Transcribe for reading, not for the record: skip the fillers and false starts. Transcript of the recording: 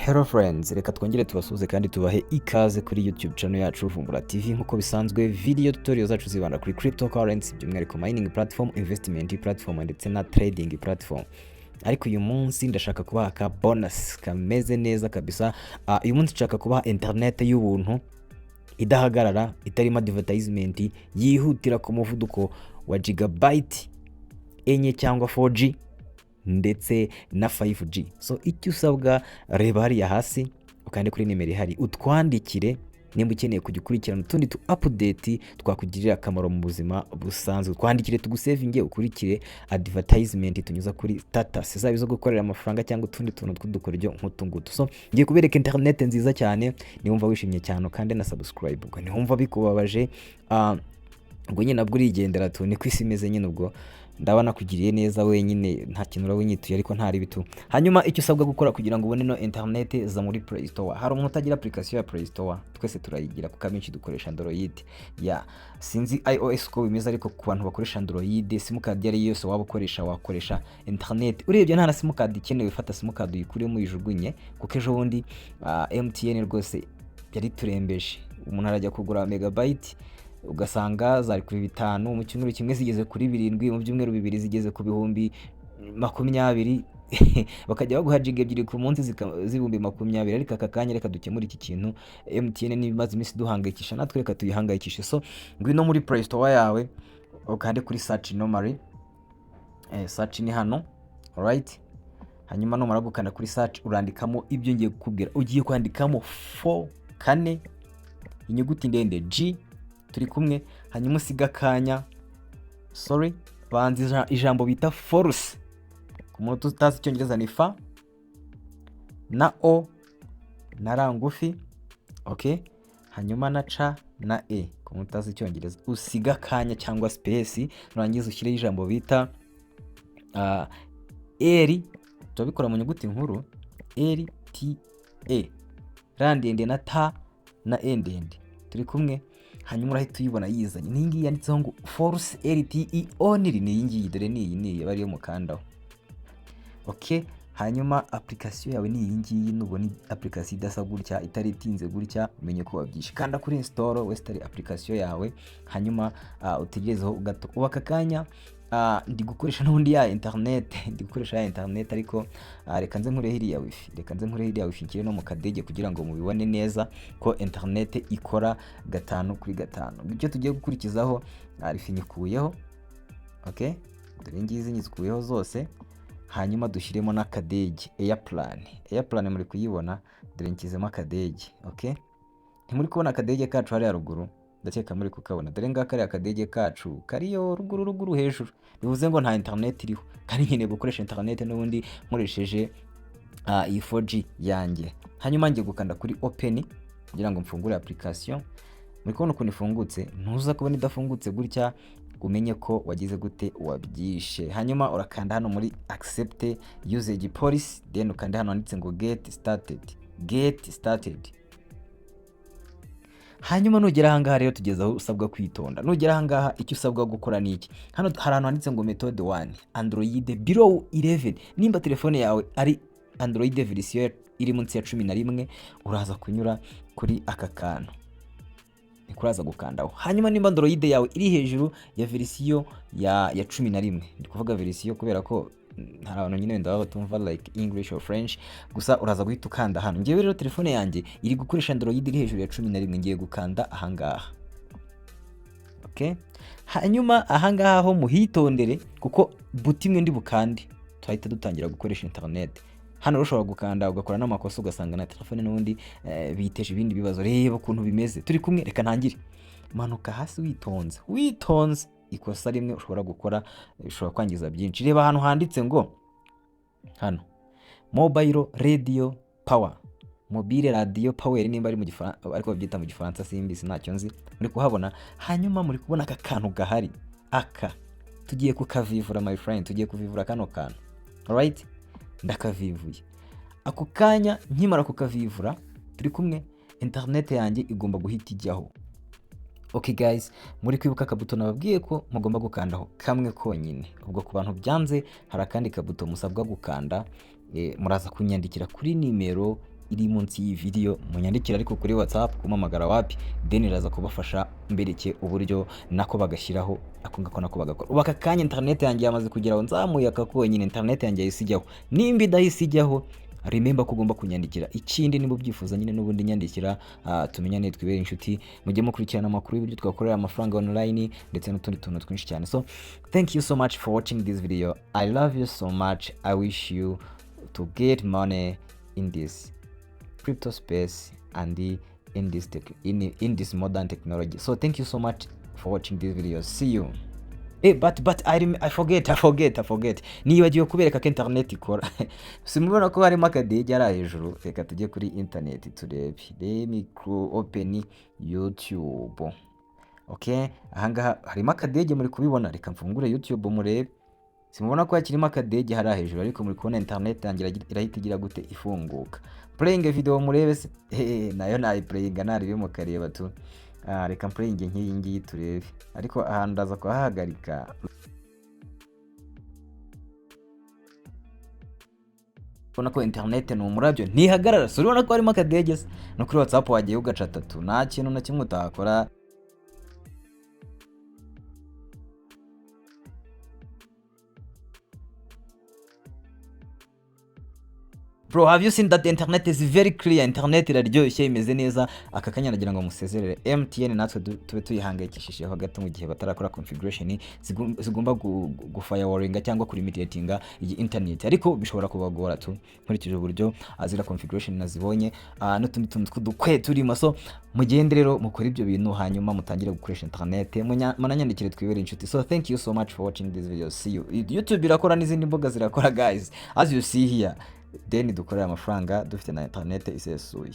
Hello friends, reka twongere tubasuhuze kandi tubahe ikaze kuri YouTube channel yacu Vumbura TV. Nkuko bisanzwe, video tutorial zacu zibanda kuri cryptocurrency, by'umwihariko mining platform, investment platform ndetse na trading platform. Ariko uyu munsi ndashaka kubaha ka bonus kameze neza kabisa. Uyu munsi nshaka kubaha internet y'ubuntu idahagarara, itarimo advertisement, yihutira ku muvuduko wa gigabyte 4 cyangwa 4G ndetse na 5G. So icyo usabwa, reba hariya hasi, ukande kuri nimero ihari, utwandikire nimba ukeneye kujya ukurikirana utundi tu update twakugirira akamaro mu buzima busanzwe. Twandikire tugusevinge, ukurikire advertisement tunyuza kuri status, zaba izo gukorera amafaranga cyangwa utundi tuntu tw'udukoryo nk'utu ngutu. So ngiye kubereka internet nziza cyane. Niwumva wishimye cyane kandi na subscribe. Ubwo niwumva bikubabaje, ubwo nyine nabwo urigendera tu, niko isi imeze nyine. Ubwo ndaba nakugiriye neza wenyine, nta kintu uraba unyituye, ariko ntari bitu. Hanyuma icyo usabwa gukora kugira ngo ubone no internet, za muri Play Store. Hari umuntu utagira application ya Play Store? Twese turayigira kuko abenshi dukoresha Android. Ya, sinzi iOS uko bimeze, ariko ku bantu bakoresha Android, simukadi iyo ari yo yose waba ukoresha wakoresha internet. Urebye nta na simukadi ikenewe, fata simukadi uyikuremo uyijugunye, kuko ejo bundi MTN rwose yari turembeje. Umuntu arajya kugura megabyte ugasanga zari kuri 5, mu cyumweru kimwe zigeze kuri 7, mu byumweru 2 zigeze ku 20,000, bakajya baguha giga 2 ku munsi z'20,000. Ariko aka kanya reka dukemure iki kintu. MTN niba imaze iminsi duhangayikisha, natwe reka tuyihangayikishe. So ngwino muri Play Store yawe, ukande kuri search normally. Search ni hano, alright. Hanyuma numara gukanda kuri search, urandikamo ibyo ngiye kukubwira. Ugiye kwandikamo 4, 4, inyuguti ndende G, turi kumwe? Hanyuma usiga akanya, sorry, banza ijambo bita force. Ku muntu utazi Icyongereza ni fa na o na r ngufi, okay, hanyuma na c na e. Ku muntu utazi Icyongereza, usiga akanya cyangwa space, nurangiza ushyireho ijambo bita R, turabikora mu nyuguti nkuru, R T E, R ndende na T na E ndende, turi kumwe? Hanyuma urahita uyibona yizanye. N'iyi ngiyi yanditseho ngo force LTE only, ni iyi ngiyi. Dore ni iyi, ni iyi aba ariyo mukandaho, okay. Hanyuma application yawe ni iyi ngiyi. Nubona application idasa gutya, itari itinze gutya, umenye ko wabyishe. Kanda kuri install, wesitari application yawe, hanyuma utegerezeho gato. Ubu aka kanya ndi gukoresha n'ubundi ya internet, ndi gukoresha ya internet, ariko reka nze nkureho iriya wifi, reka nze nkureho iriya wifi, nshyire no mu kadege kugira ngo mubibone neza ko internet ikora 5 kuri 5. Icyo tugiye gukurikizaho, wifi nyikuyeho, okay, dore ngizi nyikuyeho zose. Hanyuma dushyiremo n'akadege, airplane. Airplane muri kuyibona? Dore nshyizemo akadege, okay. Ntimuri kubona akadege kacu hariya ruguru? Ndakeka muri kukabona. Dore ngaka kariya akadege kacu kariyo ruguru ruguru hejuru, bivuze ngo nta internet iriho kandi nkeneye gukoresha internet n'ubundi nkoresheje iyi 4G yanjye. Hanyuma ngiye gukanda kuri open kugira ngo mfungure application. Muri kubona ukuntu ifungutse? Ntuza kubona idafungutse gutya, umenye ko wagize gute, wabyishe. Hanyuma urakanda hano muri accept usage policy, then ukanda hano handitse ngo get started, get started. Hanyuma nugera ahangaha rero, tugeze aho usabwa kwitonda. Nugera ahangaha, icyo usabwa gukora ni iki? Hano hari ahantu handitse ngo method 1, Android below 11. Nimba telefone yawe ari Android version iri munsi ya 11, uraza kunyura kuri aka kantu, niko uraza gukandaho. Hanyuma nimba Android yawe iri hejuru ya version ya 11, ndi kuvuga version kubera ko hari abantu nyine wenda baba batumva like English or French gusa, uraza guhita ukanda hano. Ngewe rero telefone yanjye iri gukoresha Android iri hejuru ya 11, ngiye gukanda ahangaha, okay. Hanyuma ahangaha ho muhitondere, kuko buto imwe ndi bukande tuhahita dutangira gukoresha internet. Hano rero ushobora gukanda ugakora n'amakosa, ugasanga na telefone n'ubundi biteje ibindi bibazo. Reba ukuntu bimeze, turi kumwe? Reka ntangire. Manuka hasi witonze, witonze. Ikosa rimwe ushobora gukora bishobora kwangiza byinshi. Reba ahantu handitse ngo hano mobile radio power, mobile radio power, nimba ari mu Gifaransa, ariko babyita mu Gifaransa simbizi, ntacyo nzi. Muri kuhabona? Hanyuma muri kubona aka kantu gahari? Aka tugiye kukavivura, my friend, tugiye kuvivura kano kantu, alright. Ndakavivuye. Ako kanya nkimara kukavivura, turi kumwe, internet yanjye igomba guhita ijyaho. Okay guys, muri kwibuka akabuto nababwiye ko mugomba gukandaho kamwe konyine? Ubwo ku bantu byanze, hari akandi kabuto musabwa gukanda. Muraza kunyandikira kuri nimero. iri munsi y'iyi video, munyandikire ariko kuri WhatsApp, kumamagara wapi, then iraza kubafasha mbereke uburyo nako bagashyiraho ako ngako nako bagakora. Ubu aka kanya internet yanjye yamaze kugeraho, nzamuye aka konyine internet yanjye yahise ijyaho. Nimba idahise ijyaho, remember ko ugomba kunyandikira. Ikindi niba ubyifuza nyine n'ubundi nyandikira, tumenyane, twibere inshuti, mujye mukurikirana amakuru y'uburyo twakorera amafaranga online ndetse n'utundi tuntu twinshi cyane. So thank you so much for watching this video. I love you so much. I wish you to get money in this crypto space and in this modern technology. So thank you so much for watching this video. See you. But I forget. Nibagiwe kubereka ko internet ikora. Simubona ko harimo akadege ari hejuru. Reka tujye kuri internet turebe. Let me open YouTube. Okay, ahangaha harimo akadege, muri kubibona. Reka mfungure YouTube murebe. Simubona ko hakirimo akadege hari hejuru, ariko muri kubona internet yanjye irahita igira gute? Ifunguka. Playing video murebe se. Nayo nayiplayinga narebe mukareba tu. Reka mplayinge nk'iyi ngiyi turebe, ariko ahantu ndaza kuhahagarika. Ubona ko internet ni umurabyo, ntihagarara. Si urabona ko harimo akadege se? No kuri WhatsApp wagiye ugaca atatu, nta kintu na kimwe utakora. Bro, have you seen that the internet is very clear? Internet iraryoshye, imeze neza. Aka kanya nagira ngo musezerere MTN, natwe tube tuyihangayikishijeho gato mu gihe batarakora configuration zigomba gufirewallinga cyangwa kulimitatinga iyi internet, ariko bishobora kubagora tu nkurikije uburyo ziriya configuration nazibonye, n'utundi tuntu tw'udukwe turimo. So mugende rero mukore ibyo bintu, hanyuma mutangire gukoresha internet, munanyandikire twibere inshuti. So thank you so much for watching this video. See you. YouTube irakora n'izindi mbuga zirakora, guys, as you see here. Then dukorera amafaranga dufite na internet isesuye.